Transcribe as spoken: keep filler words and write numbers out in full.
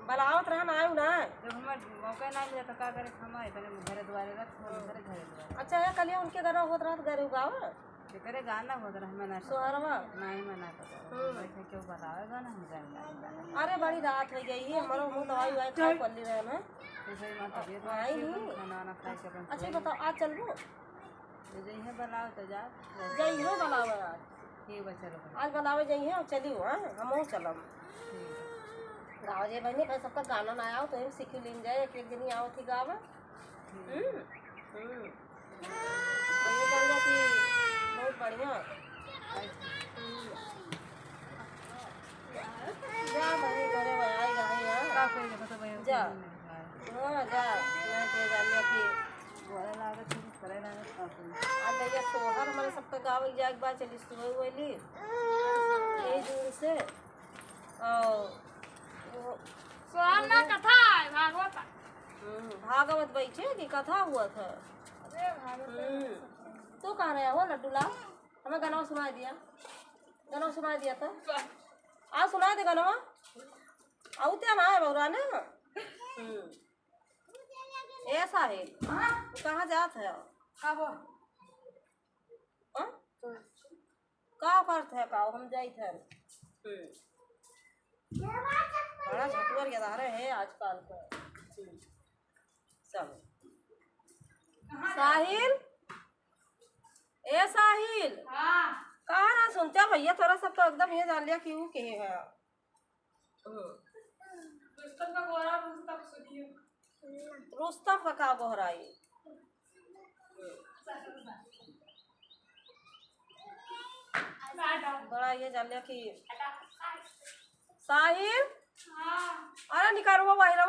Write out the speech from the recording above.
बलावत रहन, आयु ना। जब हमार मौका ना मिला तो का करे, हम आए, तने घरे दुआरे रख, हम घरे, घरे दुआरे। अच्छा, है, कलिया उनके घर होत रहत, घरे गावा? एकरे गाना होत रहा, मैं ना सोहरवा? नहीं, मैं ना करता। हम्म। वैसे क्यों बतावेगा ना, हम जाएंगे। अरे, बड़ी रात हो गई है, हमारा मुंह दवाई वाई खाए पल्ली रहे ना। तो सही बात, तबीयत आई नहीं। खाना वाना खाए के अपन अच्छा, सोए। बताओ, आज चलबो? जइहे बलावे तो जा। जइहे बलावे आज। ठीक बा, चलो। आज बलावे जइहे और चलियो, हाँ, हमहू चलब। ठीक बा। गाँव जे बहनी, भाई सबका गाना ना आओ तो हम सीख लीन जाए, एक एक दिन ही आओ थी गावे। ठीक। हम्म, हम्म। और ये गाना कि बहुत बढ़िया। जा बहनी, घरे में आई गई है। का कोई देखो तो भाई, जा। नहीं है। हाँ, जा। नहीं तो जानिए कि गोरा लागत है। करे ना, का करी? आ भैया, सोहर हमारे सबके गावल जाए के बाद चली सोए वेली। यही दूर से। और वो सोहर ना कथा है, भागवत है। हम्म, भागवत बैठे कि कथा हुआ था? अरे, भागवत है। हम्म। तू कहाँ रहा हो, लड्डू लाल? हमें गाना सुनाई दिया। गाना सुनाई दिया था। आ, सुनाई दे गाना। आऊ त्या ना है बउरा ना। हम्म। ए साहिल, हाँ? तू कहाँ जात है? का हो? हाँ? का करत है का? हम जाइत है। हम्म। बड़ा झटुअर के दारे है आजकल का। हम्म। सब। साहिल, ए साहिल। हाँ। कहाँ ना सुनते भैया, तोरा सब तो एकदम ये जान लिया कि ऊ के है। हम्म। रुस्तम का गोहरा, रुस्तम सुनियो। रुस्तम का का गोहराई? बड़ा ये जान लिया कि साहिल। हाँ। अरे निकाल वो बाहर।